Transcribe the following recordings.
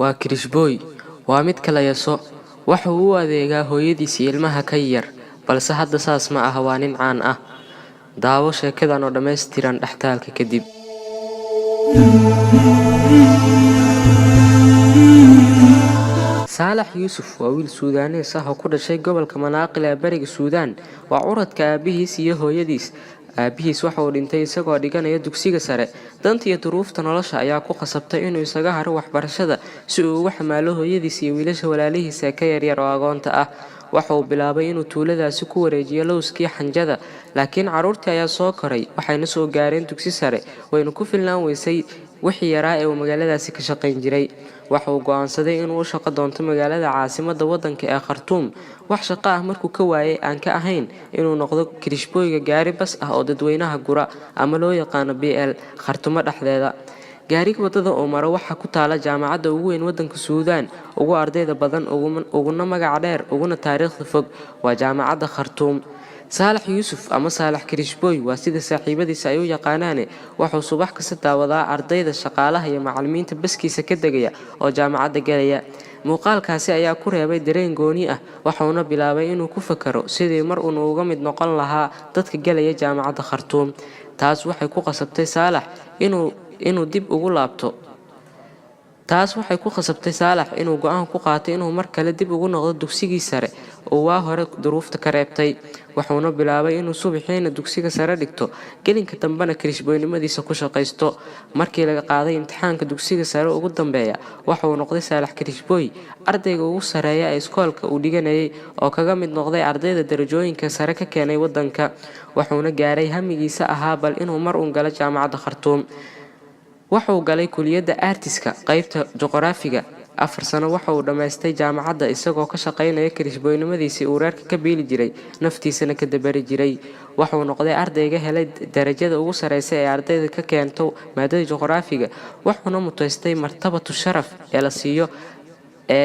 Waa kirishbooy, waa mid kala yaso. Waxa uu u adeegaa hooyadiis iyo ilmaha ka yar, balse hadda saas ma aha, waa nin caan ah. Daawo sheekadan oo dhammaystiran dhextaalka kadib. Saalax Yuusuf waa wiil Suudaanees ah oo ku dhashay gobolka Manaaqil ee bariga Suudaan. Waa curadka aabihiis iyo hooyadiis. Aabihiis waxa uu dhintay isagoo dhiganaya dugsiga sare. Danta iyo duruufta nolosha ayaa ku qasabtay inuu isaga haro waxbarashada si uu ugu xamaalo hooyadiis iyo wiilasha walaalihiisa ee ka yaryar oo agoonta ah. Waxa uu bilaabay inuu tuuladaasi ku wareejiyo lowskii xanjada, laakiin carruurtii ayaa soo koray, waxayna soo gaareen dugsi sare, wayna ku filnaan weysay wixii yaraa ee uu magaaladaasi ka shaqayn jiray. Waxa uu go'aansaday inuu u shaqo doonto magaalada caasimadda waddanka ee Khartuum. Wax shaqo ah markuu ka waayay aan ka ahayn inuu noqdo kirishbooyga gaari bas ah oo dadweynaha gura ama loo yaqaano BL Khartumo dhexdeeda. Gaariga waddada uu maro waxaa ku taala jaamacadda ugu weyn waddanka Suudaan, ugu ardayda badan, uguna magaca dheer, uguna taariikhda fog, waa Jaamacadda Khartuum. Saalax Yuusuf ama Saalax Kirishbooy waa sida saaxiibadiisa ay u yaqaanaane, wuxuu subax kasta daawadaa ardayda, shaqaalaha iyo macallimiinta baskiisa ka degaya oo jaamacadda galaya. Muuqaalkaasi ayaa ku reebay dareen gooni ah, waxuuna bilaabay inuu ku fakaro sidii mar uun uga mid noqon lahaa dadka galaya Jaamacadda Khartuum. Taas waxay ku qasabtay Saalax inuu dib ugu laabto. Taas waxay ku khasabtay Saalax inuu go'aan ku qaato inuu mar kale dib ugu noqdo dugsigii sare oo waa hore duruufta ka reebtay. Wuxuuna bilaabay inuu subaxiina dugsiga sare dhigto, gelinka dambena kirishbooynimadiisa ku shaqaysto. Markii laga qaaday imtixaanka dugsiga sare ugu dambeeya, waxa uu noqday Saalax Kirishbooy ardayga ugu sareeya ee iskoolka uu dhiganayay oo kaga mid noqday ardayda darajooyinka sare ka keenay waddanka. Wuxuuna gaaray hamigiisa ahaa bal inuu mar uun galo Jaamacadda Khartuum. Wuxuu galay kuliyadda aartiska, qaybta juqraafiga. 4 sano waxa uu dhammaystay jaamacadda isagoo ka shaqaynaya kirishbooynimadiisii uu reerka ka biili jiray, naftiisana ka dabari jiray. Wuxuu noqday ardayga helay darajada ugu sareysa ee ardayda ka keento maadada juqraafiga, wuxuuna mutaystay martabatu sharaf ee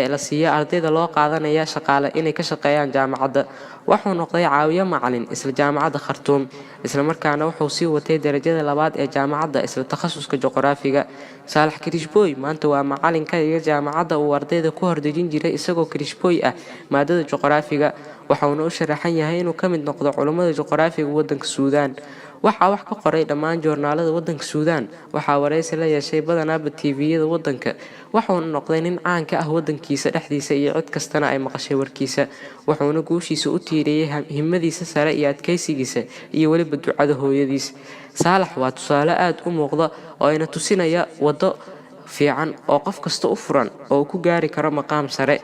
la siiyo ardayda loo qaadanaya shaqaale inay ka shaqeeyaan jaamacadda. Wuxuu noqday caawiye macalin isla Jaamacadda Khartuum, islamarkaana wuxuu sii watay darajada labaad ee jaamacadda isla takhasuska juqraafiga. Saalax Kirishbooy maanta waa macalin ka dhiga jaamacadda uu ardayda ku hordejin jiray isagoo kirishbooy ah maadada juqraafiga, waxauna u sharaxan yahay inuu ka mid noqdo culummada juqraafiga waddanka Suudaan. Waxaa wax ka qoray dhammaan joornaalada waddanka Suudaan, waxaa wareysi la yeeshay badanaaba TV-yada waddanka, wuxuuna noqday nin caan ka ah waddankiisa dhexdiisa iyo cid kastana ay maqashay warkiisa. Wuxuuna guushiisa u tiiriyey himadiisa sare iyo adkaysigiisa iyo weliba ducada hooyadiis. Saalax waa tusaale aad u muuqda oo ina tusinaya waddo fiican oo qof kasta u furan oo uu ku gaari karo maqaam sare.